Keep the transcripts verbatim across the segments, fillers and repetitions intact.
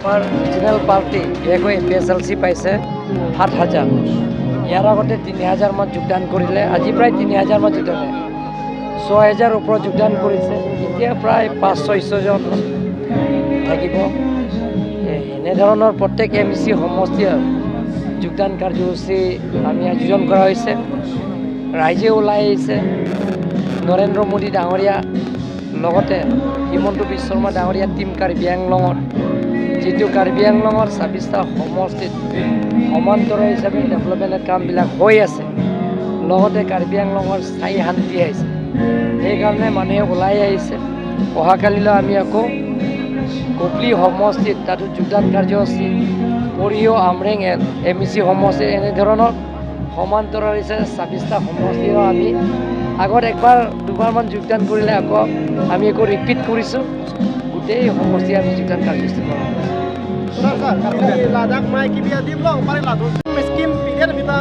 আমাৰ regional party ইয়াকৈ A P S এল চি পাইছে সাত হাজাৰ। ইয়াৰ আগতে তিনি হাজাৰ মান যোগদান কৰিলে, আজি প্ৰায় তিনি হাজাৰ মান যোগদান কৰিলে। ছয় হাজাৰ ওপৰত যোগদান কৰিছে, এতিয়া প্ৰায় পাঁচ ছয়শ জন থাকিব। এ, এনেধৰণৰ প্ৰত্যেক এম ই চি সমষ্টিয়ে যোগদান কাৰ্যসূচী আমি আয়োজন কৰা হৈছে। ৰাইজে ওলাই আহিছে। নৰেন্দ্ৰ মোদী ডাঙৰীয়া লগতে হিমন্ত বিশ্ব শৰ্মা ডাঙৰীয়া টিম কাৰ্বি আংলঙত যিটো কাৰ্বি আংলঙৰ ছাব্বিছটা সমষ্টিত সমান্তৰাল হিচাপে ডেভেলপমেণ্টৰ কামবিলাক হৈ আছে, লগতে কাৰ্বি আংলঙৰ স্থায়ী শান্তি আহিছে। সেইকাৰণে মানুহে ওলাই আহিছে। অহাকালিলৈ আমি আকৌ কপ্লি সমষ্টিত তাতো যোগদান কাৰ্যসূচী, পৰিয় আমৰেং এম ই চি সমষ্টিত এনেধৰণৰ সমান্তৰাল হিচাপে ছাব্বিছটা সমষ্টিৰ আমি আগত একবাৰ দুবাৰমান যোগদান কৰিলে, আকৌ আমি আকৌ ৰিপিট কৰিছোঁ, গোটেই সমষ্টিয়ে আমি যোগদান কাৰ্যসূচী কৰা হ'ব। Sir, sir, kasi ladak may kibi adim long, pare ladak may scheme pidet mita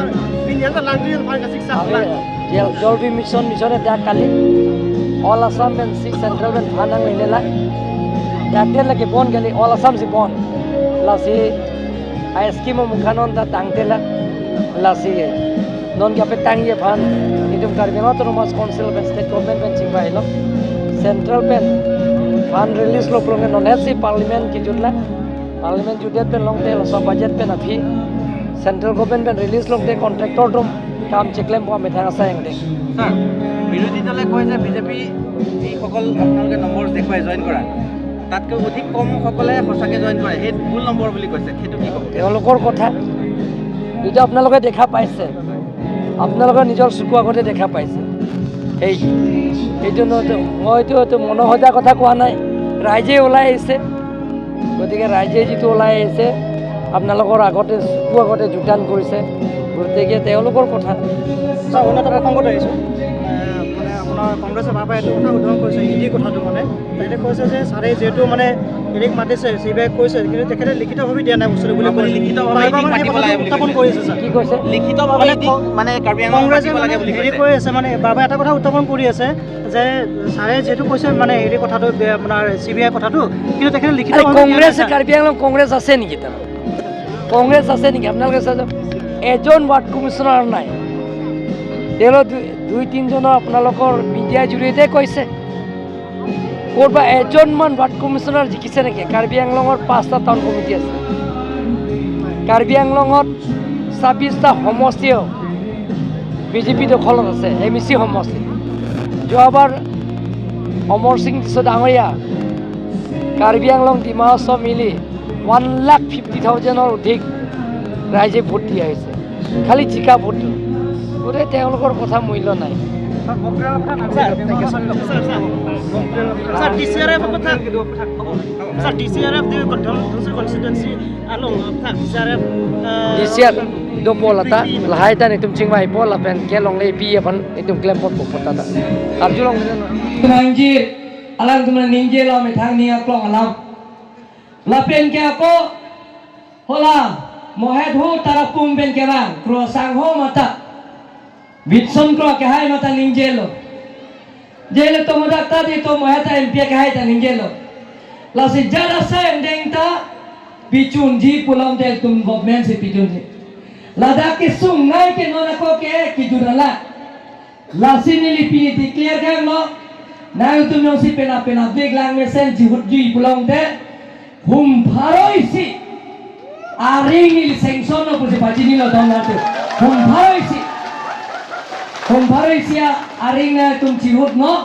pinyan na lang yun, pare kasi sa lang. Jal, Jal Jeevan Mission, mission ada kali. All Assam pen si central pen phan nanglele la. Dak dia lagi bon kali, all Assam si bon. Lasi a scheme mukhanon ta tangte la. Lasi non kya petang ye phan itum Karbi Anglong Autonomous Council pen state government pen chingbai lo. Central pen phan release lo pulote non si parliament kijut la. Parliament jutdet pen longte laso budget pen aphi central government pen release longte contractor atum kam cheklempo amethang asai angdeng. Sir, বিৰোধী দলে কয় যে বিজেপি যিসকল আপোনালোকে নম্বৰ দেখুৱাই জইন কৰা, তাতকৈ অধিক কম সকলে সঁচাকৈ জইন কৰে, সেই ভুল নম্বৰ বুলি কৈছে, সেইটো কি ক'ব? তেওঁলোকৰ কথা। যিটো আপোনালোকে দেখা পাইছে, আপোনালোকে নিজৰ চকুৰ আগতে দেখা পাইছে। সেই, সেইটো নহয়, মইতো এইটো মনৰ সজা কথা কোৱা নাই, ৰাইজে ওলাই আহিছে। গতিকে ৰাইজে যিটো ওলাই আহিছে, আপোনালোকৰ আগতে, চকুৰ আগতে যোগদান কৰিছে, গতিকে তেওঁলোকৰ কথা। ছাৰ, অন্য এটা প্ৰসংগত আহিছোঁ। এ, মানে আপোনাৰ কংগ্ৰেছে বাৰে বাৰে এইটো কথা উদ্ভাৱন কৰিছে, ই ডিৰ কথাটো মানে। তেখেতে কৈছে যে ছাৰে যিহেতু মানে হেৰিক মাতিছে, চি বি আইক কৈছে, কিন্তু তেখেতে লিখিতভাৱে দিয়া নাই বস্তুটো বুলি কৈছে। লিখিতভাৱে বাৰে বাৰে মানে এই কথাটো উত্থাপন কৰিছে, ছাৰ। কি কৈছে? লিখিতভাৱে মানে ক-, মানে কাৰ্বি আংলঙত কংগ্ৰেছে মাতিব মানে লাগে বুলি হেৰি কৈছে। কৈ আছে, মানে বাৰে বাৰে এটা কথা উত্থাপন কৰি আছে যে ছাৰে যিহেতু কৈছে মানে হেৰি কথাটো, বে-, আপোনাৰ চি বি আই কথাটো, কিন্তু তেখেতে আৰে, লিখিতভাৱে দিয়া নাই, কংগ্ৰেছে ছাৰ। কাৰ্বি আংলং কংগ্ৰেছ আছে নেকি তাৰ? কংগ্ৰেছ আছে নেকি? আপোনালোকে চাওক, এজন ৱাৰ্ড কমিছনাৰ নাই। তেওঁ দুই, দুই তিনিজনৰ আপোনালোকৰ মিডিয়াৰ জৰিয়তে কৈছে। ক'ৰবাত এজনমান ৱাৰ্ড কমিছনাৰ জিকিছে নেকি? কাৰ্বি আংলঙৰ পাঁচটা টাউন কমিটি আছে। কাৰ্বি আংলঙত ছাব্বিছটা সমষ্টিও বি জে পি দখলত আছে, এম ই চি সমষ্টি। যোৱাবাৰ অমৰ সিং টিছ' ডাঙৰীয়া কাৰ্বি আংলং ডিমা হাছাও মিলি ওৱান লাখ ফিফটি থাউজেণ্ডৰ অধিক ৰাইজে ভোট দি আহিছে, খালি জিকা ভোটটো। গতিকে তেওঁলোকৰ কথা মূল্য নাই। ছাৰ, মক ড্ৰিলৰ কথা নাছিল। Sir, sir, sir, D C R F কথা, sir, D C R F di Dhon-, Dhansiri constituency along, sir, D C R F, আহ, D C R F dopo lata, lahai ta netum chingvaipo lapen kelongle pi aphan netum klem ponpo pu ta ta. Arjulong. Nangji, alangtum ningje lo methang ning aklong alam. Lapen ke ako, hala, Mohet ho Tarapung pen kevang, Kro Sangho mata, Bitson Kro kehai mata ningjelo. Jele tomo dak ta di tomo heta M P kehai ta ningjelo. Lasi jara sa angdeng ta pichunji pulote tum government si pichunji. Ladak kesung nai ke non ako ke kijut alat. Lasi neli pini declare kanglo, nangtum jongsi penap penap dek lang mesen chihutji pulote, hum pharo isi aring neli sanction lo pusi pachinilo don nangtum. Hum pharo isi. Hum pharo isi a-, aring nangtum chihutnon,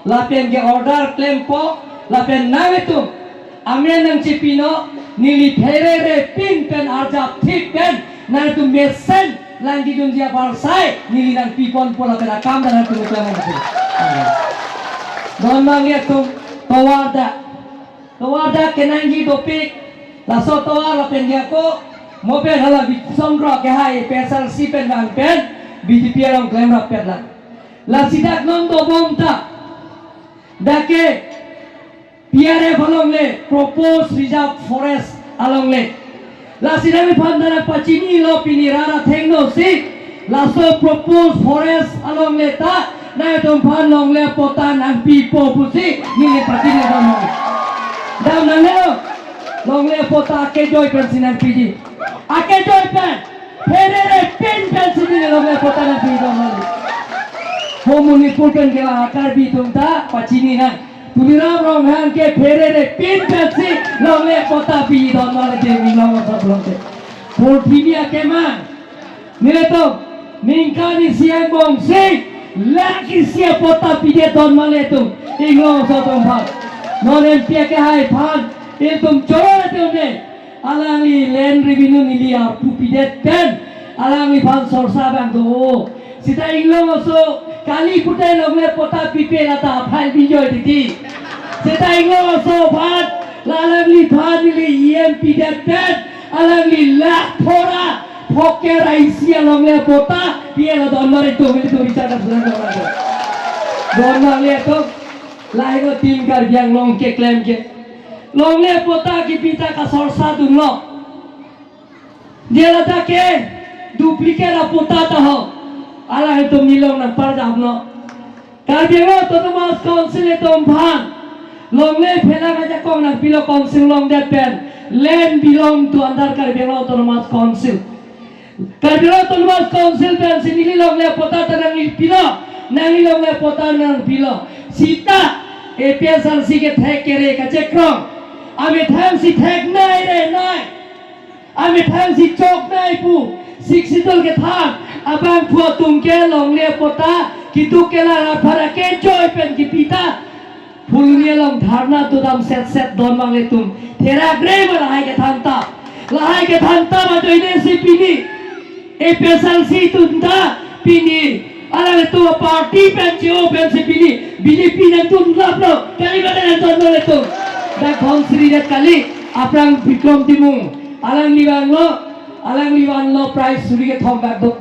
lapen ke order klempo, lapen nangtum amen nangchipinon, neli pherere pin pen arjap thip pen, nangtum mesen lang kijunji apar sai, neli nangpiponpo lapen akam ta nangtum klem nangtum. Don nangtum tovar ta, tovar ta kenangji dopik, laso tovar lapen ke ako, mo pen hala Bitson Kro kehai P S L C pen bang pen, B J P along klemrap pen la. Lasi dak non dobom ta, dak ke P R F alongle, proposed reserve forest alongle. Lasi nangliphan ta nangpachinilo pini rara thengno si, laso proposed forest alongle ta, nangtumphan longle patta nangpipo pusi, neli pachini dam. Dam nanglelo. Longle patta akejoi pensi nangpiji. Akejoi pen. Pherere pin pensi neli longle patta nangpiji don mali. Ho Manipur pen ke la Karbi atum ta pachini nang. Tuliram Ronghang ke pherere pin pensi longle patta piji don mali je mi long sa belong te. Purthimi akemang. Nelitum, ningkan isi angbong si, lakh isi apatta pidet don mali ilitum, inglong aso atum aphan. Non M P akehai aphan, ilitum choro ilitum ne, alangli land revenue neli arpu pidet pen, alangliphan sorsa abang do. Seta inglong aso, kali pute longle patta pipe lata aphai bijoi titi. Seta inglong aso aphan, la alangliphan neli E M pidet pen, alangli lakh phora, phoker isi alongle patta, P L a don mali ilitum, ilitum bichar kaselang don mali. Don mali ilitum, lahai lo team Karbi Anglong keklem ke. Longle patta kipi ta kasorsa dunlo. Dia lata ke duplicate apatta ta ho. Alangtum neli long nangpardamlo. Karbi Anglong Autonomous Council atum aphan longle phelang ajakong nangpilo council longdet pen. Land belong to under Karbi Anglong Autonomous Council. Karbi Anglong Autonomous Council pensi neli longle patta ta nangpilo, nangli longle patta nangpilo. Seta A P H L C kethek kere kachekrong. Amethang si theknei re nei. Amethang si choknei pu, Sixth Schedule kethan, abangphu atum ke longle patta, keduk kelar aphan akejoi pen kipi ta. Phuloni along dharna dodam set set don mali ilitum. Therak re ma lahai kethan ta. Lahai kethan ta ma joine si pini. A P H L C atum ta pini. Alangtum party pen che-o pensi pini. B J P nangtum laplo. Kali mate nangtum laplo ilitum. Dak Dhonsiri det kali. Aphrang Bikrom Timung. Alangli vanlo. Alangli vanlo prize suri kethom bak do.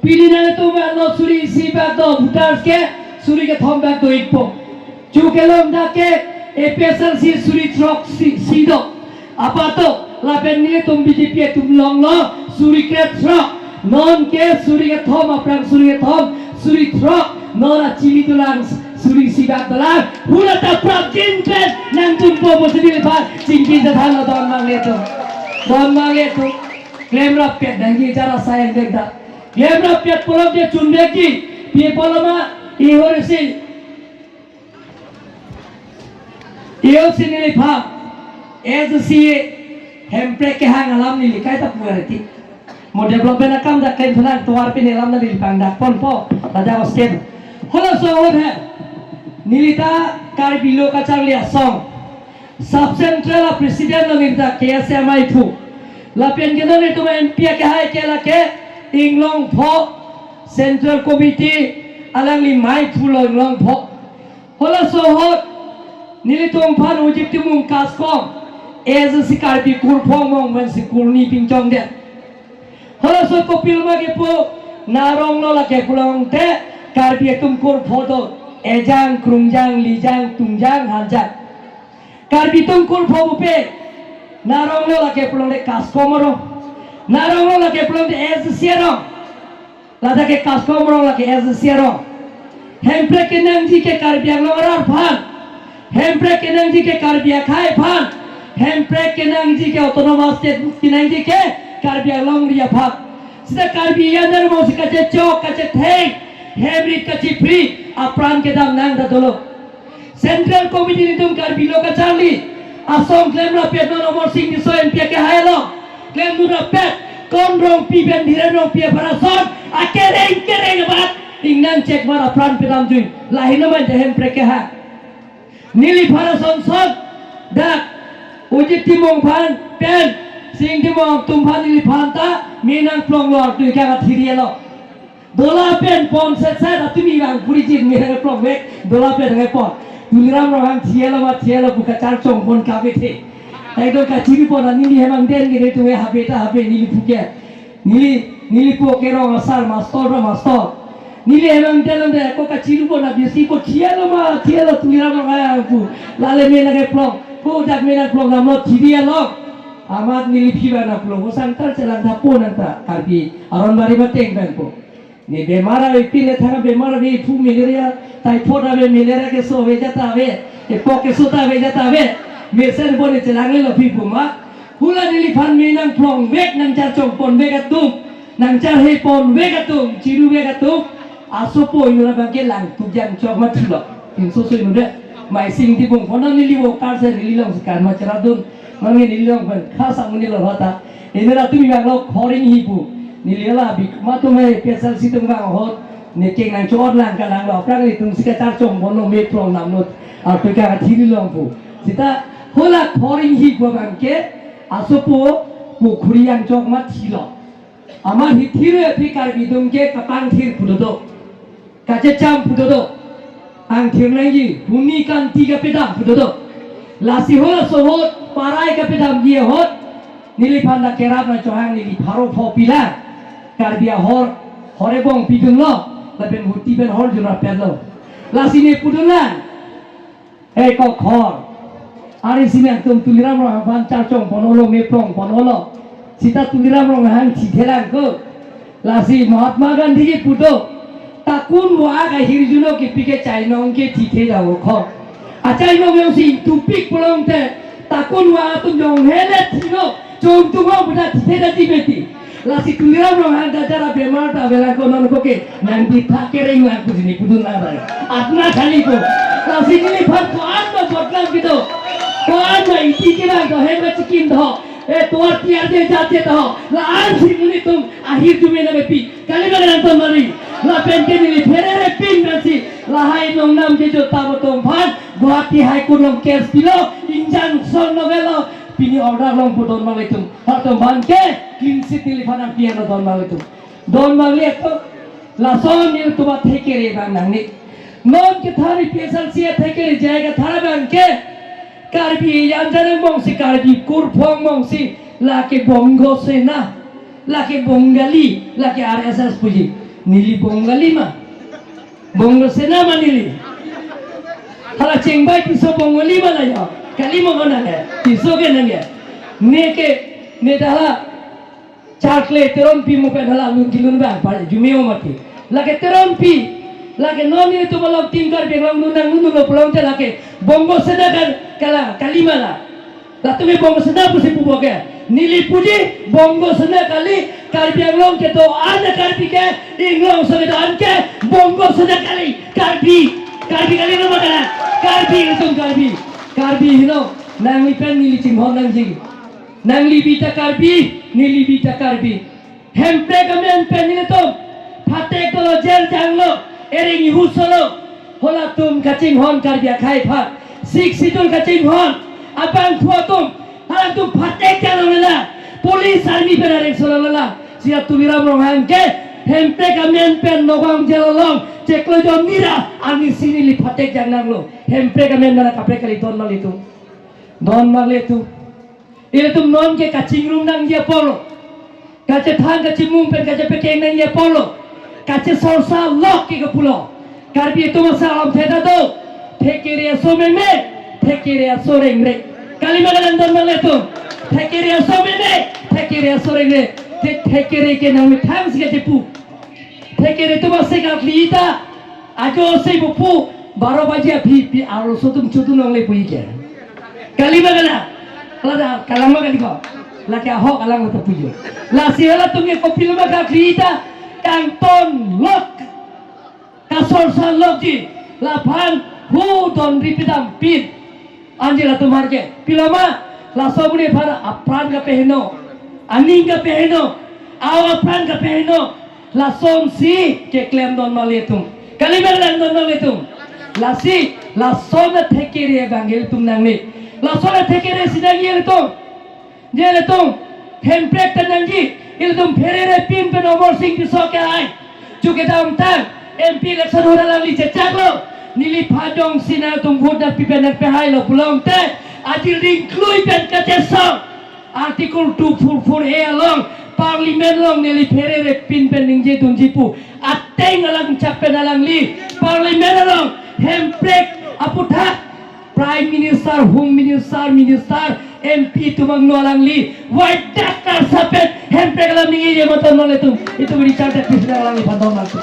Pini nangtum vanlo suri isi bak do. Voters ke suri kethom bak do-ikpo. Chu kelong dak ke A P H L C suri throk isi, isi do. Apato, lapen nelitum B J P atum longlo, suri kre throk. Non ke suri kethom, aphrang suri kethom, suri throk. Non achini dolang, suri isi bak dolang. Hula ta prapjin pen, nangtum po po sini lepas, chingki jathan lo don mali ilitum. Don mali ilitum. Klem rapet nangji jara sayang dek da. Klem rapet pulo ke chun dek ji. Pi pulo ma, ihor isi. Iyo si neliphan, S C Hemprek kehang alam neli kaita pu areti. Mo development akam dak klem phenang tovar pini alam neli pangdak ponpo, raja hostel. Halaso ahut he, neli ta Karbi Lo Kacharli Asong Sub Central a President lo neli ta K S A maiphu. Lapen ke non itum M P akehai ke lake inglong pho Central Committee alangli maiphu lo inglong pho. Halaso ahut nelitum aphan Ojit Timung kaskom, S C Karbi kurphong mong pen si kurni pingchong det. Halaso kopilma kepu, narong lo lake pulote Karbi atum kurpho do, ejang, krungjang, lijang, tungjang, hanjang. Karbi atum kurpho pupe, narong lo lake pulote kaskom arong. Narong lo lake pulote S C arong. Lata ke kaskom arong lake S C arong. Hemprek kenangji ke Karbi Anglong arat aphan. Hemprek kenangji ke Karbi akhei aphan. Hemprek kenangji ke autonomous state kenangji ke Karbi Anglong ri aphan. Seta Karbi aner mo si kachechok, kachetheng, hemrit kachiphri, apran kedam nang ta dolo. Central Committee nelitum Karbi Lo Kacharli Asong klem rapet non Amarsing Tisso M P akehai along. Klemdun rapet, Kon Rongpi pen Dhiren Rongpi aphan ason, akereng kereng abat, ingnang chek mar apran pedam jui. Lahei no mate Hemprek kehang. Neliphan ason son, dak, Ojit Timung aphan, pen, Sing Timung atum aphan neliphan ta, me nangplong lo artu ikang athiri alo. Dola pen pon set set atumi bang puri jin me nangplong vek, dola pen nangpon. Tuliram Ronghang thielo ma thielo pu kachar chong pon kabe the. Ekdom kachiri pon ani neli hemang den gede tu habe ta habe neli puke. Neli, neli puke rong asar mastor ra mastor. Neli hemang den lam de ko kachiri pon abisi ko thielo ma thielo Tuliram Ronghang pu. Lale me nangplong. Ko jak me nangplong namlo thiri along. Amat neli phi ba nangplong. Ko sangtar chelang thapo nangta Karbi. Aron bari mateng bang po. Ne bemar ave pine thang bemar ave iphu malaria, typhoid ave, malaria keso ave jata ave, epok keso ta ave jata ave. Mesen pon chelang lo pi pu ma. Hula neliphan me nangphlongvek, nangcharchongponvek atum, nangcharheponvek atum, chiruvek atum, asopo inut abangke langtuk jangchok mathilo. Pinso so inut de. Maising Dipung pon neli worker si neli along si karma cheradun. Nang neli along pen khas amonit lo hota. Inut atum vanglo khoring hi pu. Neli la bik matum he P S L C atum vang ahut. Ne keng nangchot lang kalang lo. Aphrang ilitum si kacharchongponlo, me phlong namnut. Apeka kathiri long pu. Sita hula khoring hi pu abangke asopo pukhuri jangchok mathilo. Amat hithi ru aphi Karbi atum ke kapangthir pu dodo. Kachecham pu dodo. Pangthir nangji, huni kanti kapedam pu dodo. Lasi hula sohot, parai kapedamji ahut. Neliphan ta kerap nangchohang neli pharo pho pilang. Karbi ahor, hore bong pidunlo. Lapen huti pen hor jun rapetlo. Lasi ne pudunlang. Hei kokhor. Ari si nangtum Tuliram Ronghang aphan charchongponlo, me phlongponlo. Sita Tuliram Ronghang thithelang ko. Lasi Mahatma Gandhi ke pu do. Takun wa ka hirjuno kipi ke chainong ke thithe davo khor. Achainong jongsi tupik pulote. Takun wa atum jong hele thilo. Chongtung ho buda thithe da tibeti. Lasi Tuliram Ronghang ta jara bemar ta avelang ko non ko ke nangdi thak kereng lang pu si ne pudun lang rai. Atna khali ko. Lasi neliphan ko-an lo bodlam kedo. Ko-an lo iti kelang do hem chikim do. E tuar tiar je jat je do. La-an si nelitum ahirjume nangkepi. Kali ma nangtum mari. Lapen ke neli pherere pin nangsi. Lahai nongnam kejut ta botong phan. Guwahati High Court along case pilo. Injunction lo velo. Pini order long pu don malitum. Hatum aphan ke clean chit neliphan nangpi-an lo don malitum. Don mali atum, lason nelitum athekere abang nangne. Non kethan P S L C athekere jai kethan abangke Karbi anjan angbong si Karbi kurphong angbong si lake Bongo Sena, lake Bongali, lake R S S puji. Neli Bongali ma. Bongo Sena ma neli. Hala chengbai piso Bongali ma la ya. Kali ma ko nang ya. Piso ke nang ya. Ne ke, ne ta hala Charkle Teronpi mo pen hala lun kilun bang pa jumeo mati. Lake Teronpi, lake non nelitum along tim Karbi Anglong nun nangnunlo pulote lake Bongo Sena kan kala kali ma la. Latum ke Bongo Sena pusi pupo ke. Neli puji Bongo Sena kali, Karbi Anglong kedo-an Karbi ke, inglong so kedo-an ke Bongo Sena kali, Karbi, Karbi kali nama kala, Karbi ilitum Karbi, Karbi hino, nangli pen neli chinghon nangji. Nangli bi ta Karbi, neli bi ta Karbi. Hemprek amen pen nelitum phatek dolo, jail janglo, ereng ihu solo. Halatum kachinghon Karbi akhei aphan. Sixth Schedule kachinghon abangphu atum. Halatum phatek janglo lela. Police army pen areng solo lela. Sita Tuliram Ronghang ke Hemprek amen pen Nagaon jail along chiklo jon mira arni si neli phatek jang nanglo. Hemprek amen nana kaprek kali don malitum. Don malitum. Ilitum non ke kachingrum nangji apotlo, kachethan kachimung pen kachepekeng nangji apotlo, kachesorsa lok ke kapulo. Karbi atum asal alam theda do, thekere aso meme, thekere aso rengre. Kali ma kalang don malitum, thekere aso meme, thekere aso rengre. Te thekere ke nangmethang si kachepu. Thekere atum ase katli ta, ajo ase pupu, baro baji aphi pi arloso atum chodun longle puji ke. Kali ma kala, lada kalang ma kali ko. Lake ahok alang lo ta puji. Lasi halatum ke kopilo ma katli ta, kangton lok, kasorsa lokji, laphan hu donri pidam pin. Anjir atum har ke, pilo ma, laso amonit aphan apran kapeheno, aning kapeheno, aw apran kapeheno, lasonsi keklem don malitum. Kali ma kalang don malitum. Lasi, lason athekere abang ilitum nangne. Lason athekere si nangji ilitum. Je ilitum, Hemprek ta nangji, ilitum pherere pin pen Amarsing Tisso ke ai. Chu kedamtang, M P election hura alangli chechaklo. Neliphan jongsi nangtum vote nangpi pen nangpehailo pulote, ajir dingklui pen kachesong. Article two four four A along, Parliament along neli pherere pin pen ningje dunji pu. Ateng alang chak pen alangli, Parliament along, Hemprek aputhak, Prime Minister, Home Minister, Minister, M P atum angno alangli, why doctor sapen, Hemprek alam ningje ma don malitum, itum Richard Davis alangliphan don malitum.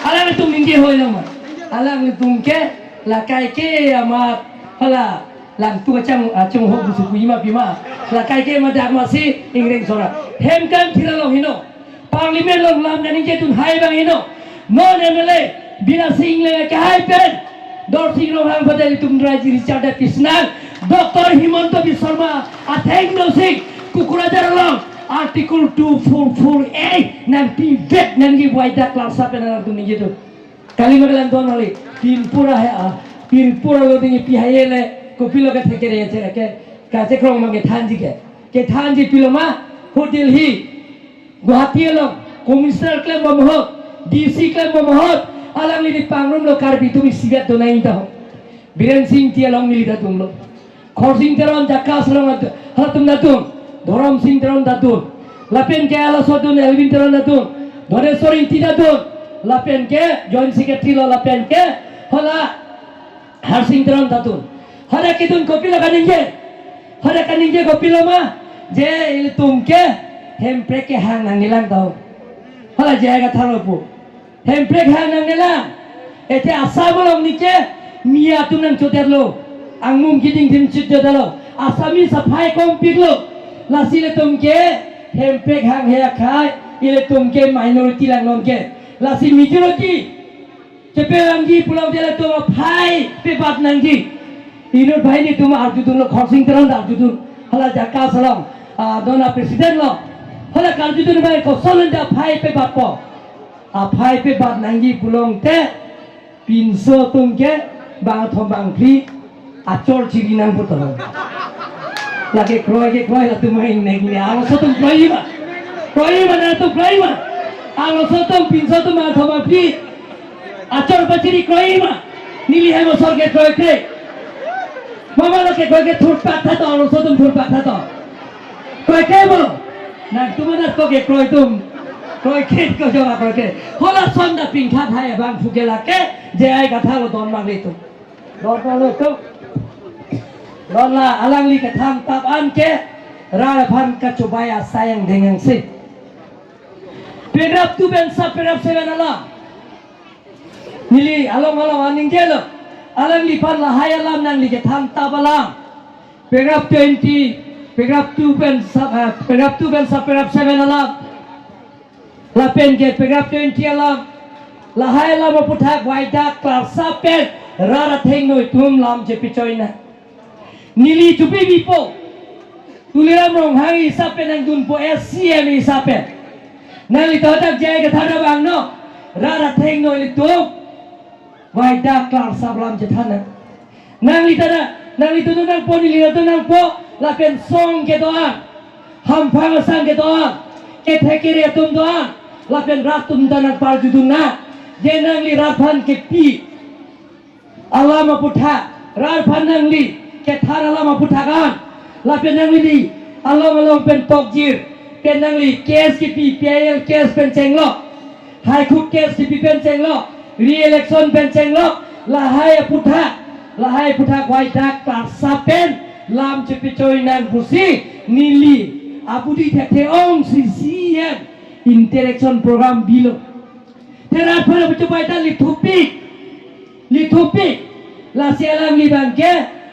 Alanglitum ningje hoi lang ma. Alanglitum ke, lakai ke amat, hala, Langtung achang achung ho busu kuima pima. Lakai ke madak masi ingreng sora. Hem kan thira long hino. Parliament long lam nangji tun hai bang hino. Non M L A Bira Singh le ke hai pen. Dorsing Ronghang Patel tum Raji Richard Davis nang. Doctor Himanta Biswa Sarma atheng do sing Kukurajhar along Article two four four A nangpivet nangji waidak klasa pen nangtum ningje tu. Kalima kelang don hali. Pinpura he a. Pinpura lo ding pi hai le. Kopilo ke thekere che ke. Kachekrong ma kethanji ke. Kethanji pilo ma. Ho Delhi. Guwahati along. Commissioner klem bom ahut. D C klem bom ahut. Alangli di pangrum lo Karbi atum isigat donai ta ho. Biren Singh Engti along neli ta dun lo. Khorsing Teron Jakas along at-, halatum ta dun. Dhorom Sing Teron ta dun. Lapen ke halaso dun Elwin Teron ta dun. Dhoneswar Engti ta dun. Lapen ke Joint Secretary lo lapen ke hala Harsing Teron ta dun. Hala kedun kopilo kaningje. Hala kaningje kopilo ma. Je ilitum ke hemprek kehang nangnelang ta ho. Hala je kathalo pu. Hemprek hang nangnelang. Ete Assam along nike Miya atum nangchodet lo. Angmum kiding dim chit jodalo. Assamese aphai kompik lo. Lasi ilitum ke hemprek hang he akhai. Ilitum ke minority lang non ke. Lasi majority chepe nangji pulang dia ilitum aphai pebat nangji. Inut banghini atum arjudun lo, Khorsing Teron ta arjudun. Hala Jakas along. Ah, dona president lo. Hala karjudun bai koson anta aphai pebatpo. Aphai pebat nangji pulote pinso atum ke bangthom bangphli achor chiri nangpo to. Lake kroi ke kroi latum main neng ne. Arloso atum kroi ma. Kroi ma nangtum kroi ma. Arloso atum pinso atum bangthom bangphli achor pachiri kroi ma. Neli hem asor ke kroikre. Mama lo ke kroikre thurpak tha to, arloso atum thurpak tha to. Kroikre bo. Nangtum anak ko ke kroi atum. Kroikre ko jora kroikre. Halason ta pingkhat hai abangphu ke lake. Je ai kathalo don mang le tu. Don mang le tu. Don la alangli kethan tap an ke. Rat aphan kachobai asai angdeng angse. Paragraph two pen sub paragraph seven alam. Neli along along aning jelo. Alangliphan lahai alam nangli kethan tap alam. Paragraph twenty, paragraph two pen sub, eh, paragraph two pen sub paragraph seven alam. Lapen ke paragraph twenty alam. Lahai alam aputhak waidak klasa pen rat athengno itum lam chepechoi nang. Neli chupi bipo. Tuliram Ronghang isap pen nangdunpo, S C M isap pen. Nangli ta dak jai kethan abang no. Rat athengno ilitum waidak klasa lam chethan nang. Nangli ta da, nangli dun nangpo, neli dun nangpo, lapen song kedo-an, hamphang asang kedo-an, kethek kere atum do-an, lapen rat atum ta nangparjudun nang. Je nangli rat aphan kepi alam aputhak, rat aphan nangli kethan alam aputhak an, lapen nangli along along pen tokjir, pen nangli case kepi, P I L case pen chenglo, High Court case kepi pen chenglo, re-election pen chenglo, lahai aputhak, lahai aputhak waidak klasa pen lam chepechoi nang pusi neli abudi thekthe ong si C E M interaction program bilo. Te rat aphan apuchuk bai ta lithupik. Lithupik. Lasi alangli abang ke,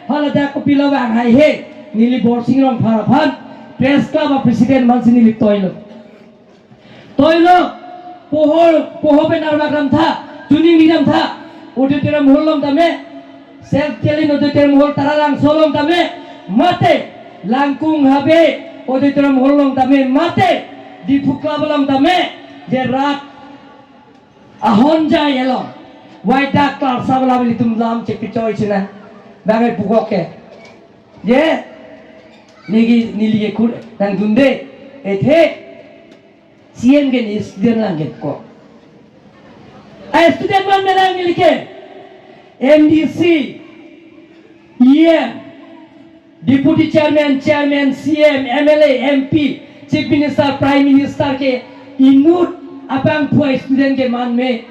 haladak kopilo bang hai he. Neli Borsing Rongphar aphan, Press Club a-president aphan si neli toilo. Toilo, poho, poho pen arvak ram tha, chuning ni ram tha, auditorium hall along tame, Self Chelin Auditorium Hall Taralangso along tame, mate, Langkung Habe Auditorium Hall along tame, mate, Diphu Club along tame, je rat ahonjai along waidak klasa alam ilitum lam chepechoi chinang. Bang ai pukok ke. Je, neli, neli ke kur, nangdunde, ethe, C M ke ne student lang ke ko. A student man melang neli ke. M D C, E M, Deputy Chairman, Chairman, C M, M L A, M P, Chief Minister, Prime Minister ke inut abangphu student ke man me.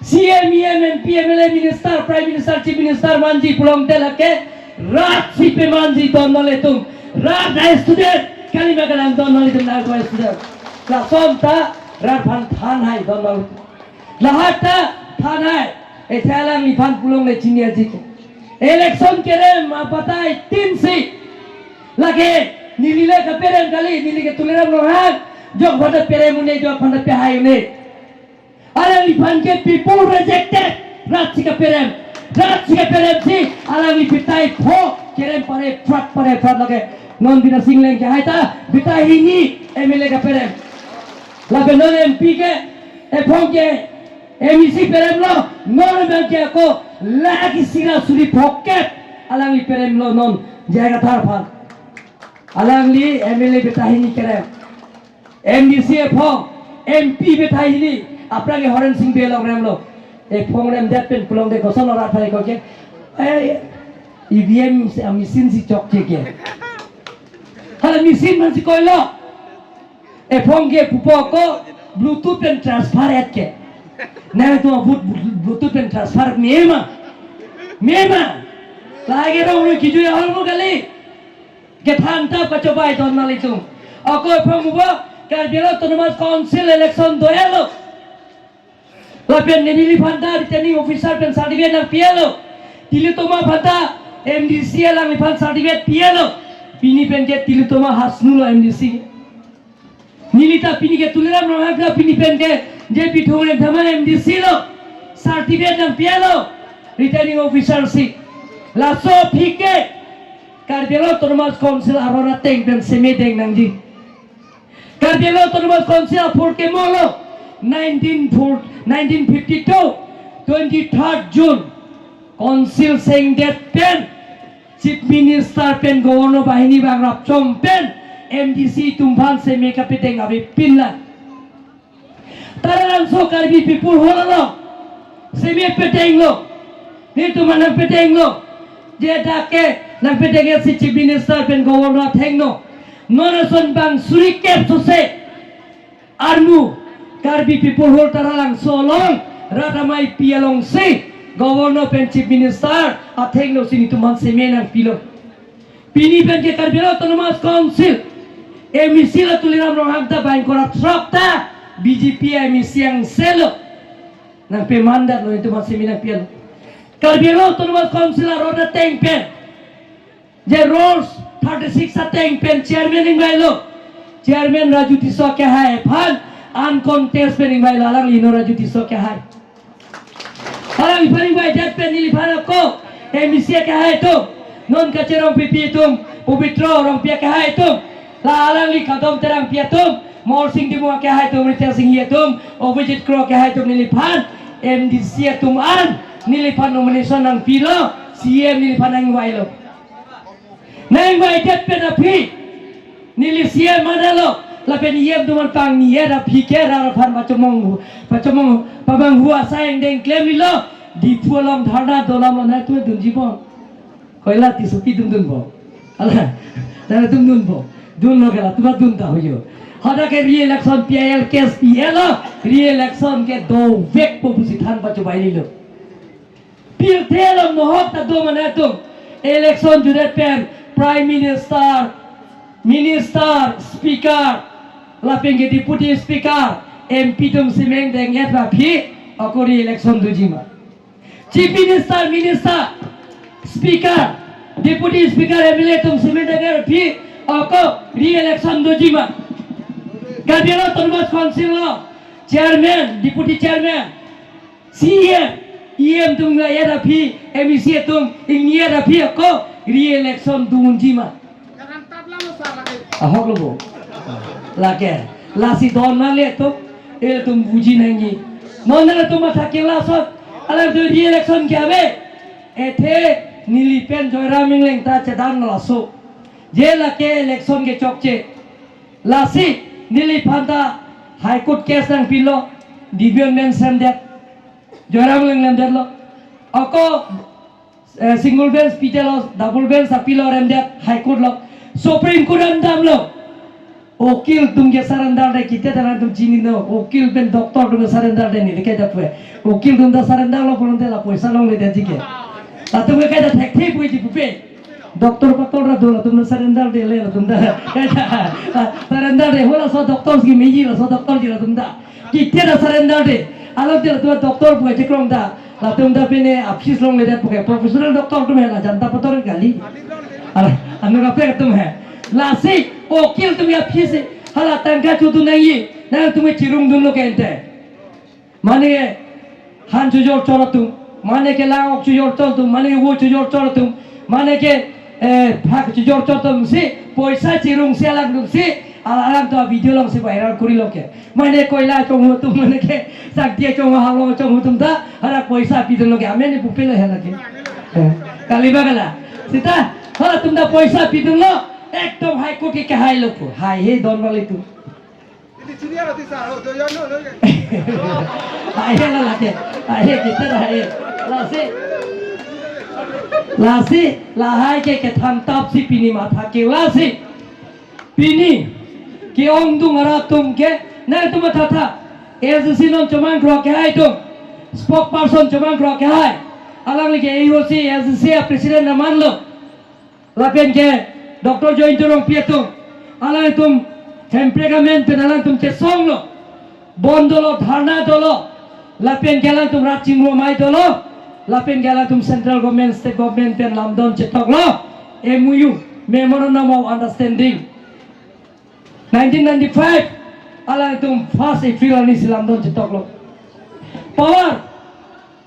C M, E M, M P, M L A, Minister, Prime Minister, Chief Minister manji pulote lake rat si pemanji don non ilitum. Rat a student, kalima kelang don non ilitum nang a student. Lason ta rat aphan than hai don non. Lahai ta than hai. Ethe alangliphan pulongle chini aji ke. Election kerem abatai tin si. Lake neli le kaperem kali, neli ke Tuliram Ronghang. Jok phanta perem un-e, jok phanta pehai un-e. Alangliphan ke people rejected. Rat si kaperem. Rat si kaperem si alangli batai pho kerem pare prat pare prat lake. Non Bidya Sing Engleng kehai ta batai hini M L A kaperem. Lapen non M P ke, ephong ke M E C perem lo, non abang ke ako lake sira suri phokep alangli perem lo non J I Kathar aphan. Alangli M L A batai hini kerem. M D C ephong, M P batai hini, aphrang ke Horen Sing Bey along rem lo. Ephong remdet pen pulongde koson lo rat hai ko ke. Eh, E V M si, ah, machine si chokche ke. Hala machine man si koilo. Ephong ke pupo ko Bluetooth pen transfer et ke. Nangtum vote Bluetooth pen transfer mema. Mema. Lake rong rong kiju ya hol mo kali. Kethan ta pachobai don nelitum. Ako ephong mo Karbi Anglong Autonomous Council election do-et lo. Lapen neliphan ta returning officer pen certificate nangpi-et lo. Tilottama aphan ta M D C alangliphan certificate pi-et lo. Pini pen ke Tilottama hasnu lo M D C. Neli ta pini ke Tuliram Ronghang ta pini pen ke J P Thongrin Thama M D C lo. Certificate nangpi-et lo. Returning officer si. Laso aphi ke Karbi Anglong Autonomous Council aron ateng pen semedeng nangji. Karbi Anglong Autonomous Council apor ke molo nineteen four, nineteen fifty-two, twenty-third June, Council sengdet pen, Chief Minister pen Governor banghini bang rapchom pen, M D C atum aphan seme kapedeng avepin lang. Taralangso Karbi People Hall along seme pedenglo. Netum aphan nangpedenglo. Je dak ke nangpedeng si Chief Minister pen Governor athengno. Non ason bang suri kep sose armu Karbi People Hall Taralangso along rat amei pi alongsi Governor pen Chief Minister athengno si netum aphan seme nangpilo. Pini pen ke Karbi Anglong Autonomous Council M E C lo Tuliram Ronghang ta bang kora throk ta B J P M E C angse lo. Nangpemandat lo, netum aphan seme nangpi-et lo. Karbi Anglong Autonomous Council aron ateng pen, je rules thirty-six ateng pen chairman ingvailo. Chairman Raju Tisso kehai aphan uncontest pen ingvailo, alangli no Raju Tisso kehai. Alangliphan ingvaidet pen neliphan ako M E C kehai atum, non Kache Rongpipi atum, Pabitra Rongpi kehai atum, la alangli Kadom Terangpi atum, Morsing Timung kehai atum, Ritesh Enghi atum, Abhijit Kro kehai atum neliphan M D C atum an neliphan nomination nangpilo, C E M neliphan nangvailo. Nangvaidet pen aphi neli C E M manalo, lapen E M atum aphan pangni-et aphi ke rat aphan pachomong, pachomong, pamanghu asai angdeng klemlo, Diphu along dharna dolam lo, nangtum dunji bom. Koila Tissopi atum dunbom. Ala, nangtum dunbom. Dunlo ke latum dunta hoyo. Hadak ke re-election P I L case P I L lo, re-election ke dovekpo pusi than pachobai lilo. Pirthe along nohok ta do mane atum. Election judet pen Prime Minister, Minister, Speaker, lapen ke Deputy Speaker, M P atum seme deng-et ra aphi, ako re-election dojima. Chief Minister, Minister, Speaker, Deputy Speaker, M L A atum seme deng-et ra aphi, ako re-election dojima. Karbi Anglong Autonomous Council lo, Chairman, Deputy Chairman, C E M, E M atum ingni-et ra aphi, M E C atum ingni-et ra aphi ako re-election do unjima. Ahok lo bo. Lake, lasi don male atum, ilitum buji nangji. Non nangtum matha ke laso, alanglitum re-election ke ave. Athe neli pen Joyram Engleng ta chedam laso. Je lake election ke chokche. Lasi neliphan ta High Court case nangpilo, division bench remdet. Joyram Engleng remdetlo. Ako, eh, single bench pitelo, double bench apilo remdet High Court lo. Supreme Court remdamlo. Ukil atum ke surrender de, kite ta nangtum chinilo. Ukil pen doctor atum ke surrender de, neli kaita pu-e. Ukil atum ta surrender lo pulote la poisa longledetji ke. Latum ke kaita thekthe puji pupe. Doctor pator ra do, latum ta surrender de le, latum ta. Kaita surrender de, ho laso doctor si meji, laso doctor ji latum ta. Kite ta surrender de. Alo te latum doctor pu chekrong ta. Latum ta pine a-fees longledet puke, professional doctor atum he, la janta pator kali. Ala, anu kaprek atum he. Lasi, okil atum ya-fees, hala tangka chodu nangji, nangtum chirungdunlo ke ente. Mane ke han chojor chor atum, mane ke lang-ok chojor chor atum, mane ke vo chojor chor atum, mane ke, eh, phak chojor chor atum si, poisa chirungsi alangtum si, al-, alang to video alongsi viral korilo ke. Mane koila chonghu atum, mane ke sakti chonghu, halong chonghu atum ta, hala poisa pidunlo ke, amen ni pupilo he lagi. Eh, kali ba kala. Sita, halatum ta poisa pidunlo, ekdom High Court ke kehailo pu. Hai he don wali tu. Ini senior artist ah, oh, do you know, no, no. Hai he la lagi. Hai he kita dah hai. Lasi. Lasi, lahai ke kethan tap si pini matha ke lasi. Pini, ke-ongdung arat atum ke, nangtum mathatha, A S D C non chomang krok ke hai atum, spokesperson chomang krok ke hai, alangli ke A O C, A S D C a-president namanlo, lapen ke Doctor Joyinto Rongpi atum, alangtum, hemprek amen pen alangtum chesonglo. Bon dolo, dharna dolo, lapen ke alangtum rat chingrum amei dolo, lapen ke alangtum central government, state government pen lamdon chetoklo, M O U, Memorandum of Understanding. Nineteen ninety-five, alangtum first April arni si lamdon chetoklo. Power,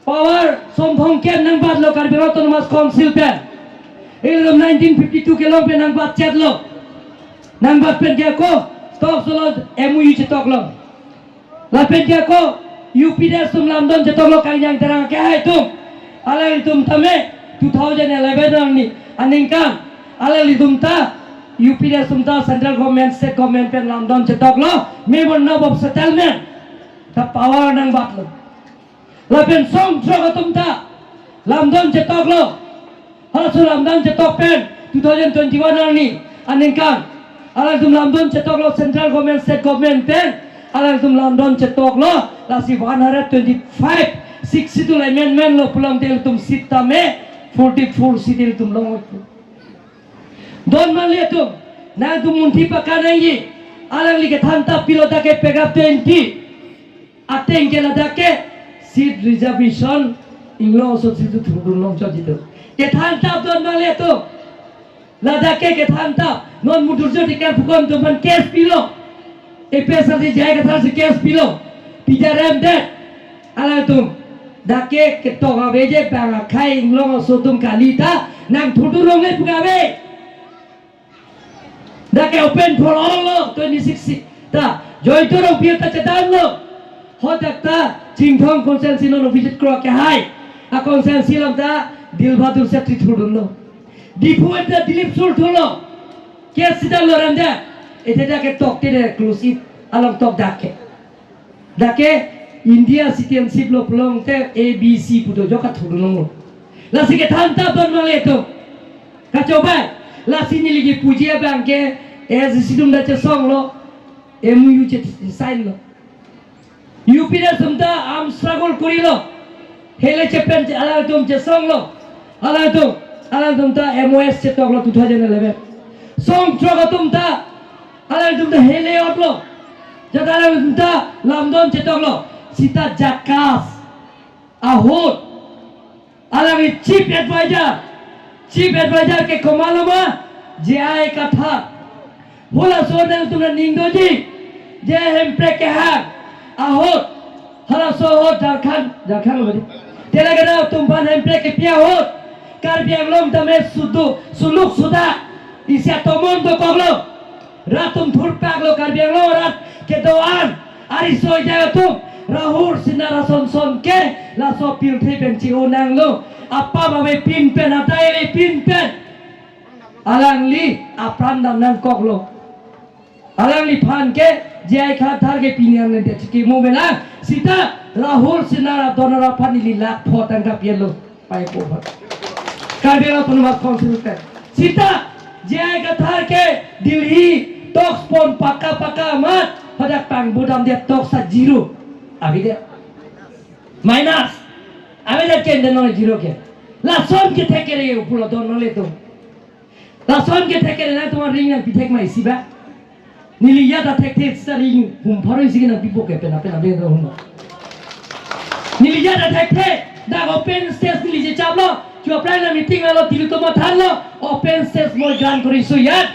power, Somthongkep nangbatlo Karbi Anglong Autonomous Council pen. Ilitum nineteen fifty-two kelong pen nangbatchetlo. Nangbat pen ke ako, tok solo M O U chetoklo. Lapen ke ako, U P D S atum lamdon chetoklo Kangjang Terang ke hai atum. Alangtum tame two thousand eleven arni aningkan, alangtum ta U P D S atum ta central government, state government pen lamdon chetoklo, memorandum of settlement. Ta power nangbatlo. Lapen song throk atum ta lamdon chetoklo. Halaso lamdon chetok pen two thousand twenty-one arni aningkan, alangtum lamdon chetoklo, central government, state government pen alangtum lamdon chetoklo. Lasi one hundred twenty-five, Sixth Schedule amendment lo pulote ilitum seat tame forty-four seat ilitum long. Don mali atum, nangtum munthi pakan nangji, alangli kethan tap pilo, dak ke paragraph twenty ateng ke ladak ke seat reservation inglong aso si tu thurdun longchot jitu. Kethan tap don mali atum. Ladak ke kethan tap, non Mudurjo Tikar pukon atum aphan case pilo. A P S R T J I Kathar si case pilo. Pidarem det. Alangtum, dak ke ketok ave je bang akhei inglong aso atum kali ta, nang thurdun longle pu ke ave. Dak ke open for all lo, twenty-six seat. Ta, Joyinto Rongpi ta chedanlo. Hadak ta, Chinthong constituency non visit krok ke hai. A-constituency along ta, Dilbahadur Shetty thurdunlo. Diphu pen ta Dilip Sur thurlo. Case chedanlo ram ta. Ete dak ke tokte de close it. Along tok dak ke. Dak ke India citizenship lo pulote A B C pu do, jok athurdun longlo. Lasi kethan tap don mali atum. Kachobai, lasi neli kipuji abang ke A S D C atum ta chesonglo, M O U che-, sign lo. U P D S atum ta arm struggle korilo. Hele chepen che-, alangtum chesonglo. Alangtum, alangtum ta M O S chetoklo two thousand eleven. Song throk atum ta, alangtum ta hele otlo. Jat alangtum ta lamdon chetoklo. Sita JACAS ahut, alangli chief advisor, chief advisor ke komatlo ma, J I Kathar. Halaso nangtum ta ning doji, J I hemprek kehang ahut, halaso ahut Jharkhand, Jharkhand lo badi. Telangana atum aphan hemprek kepi ahut, Karbi Anglong tame sudu, suluk suda, isi atomon dokoklo. Rat atum thurpaklo, Karbi Anglong arat kedo-an ariso ejai atum, Rahul Sinha ason son ke laso pirthe pen chi-o nanglo. Apap avepin pen, hatai avepin pen alangli apran dam nangkoklo. Alangliphan ke J I Kathar ke pini an nede chikimo belang. Sita Rahul Sinha adon arat aphan ili lakh pho tangka pi-etlo. Pai ko ba. Karbi Anglong Autonomous Council ke. Sita J I Kathar ke Delhi talks pon pakka pakka amat, pada pang bodam dia talks a zero. Ave det. Minus. Ave det ke den non zero ke. Lason kethek kere pulo don non le tu. Lason kethek kere nangtum aring nangpi thek ma isi ba. Neli ya ta thekthe, sari hum pharo isi ke nangpipo ke pena pena be do hum. Neli ya ta thekthe. Dak open stage neli chechaplo. Chu aphrang na meeting lo, Tilu atum aphan lo. Open stage moi grant kori so ya.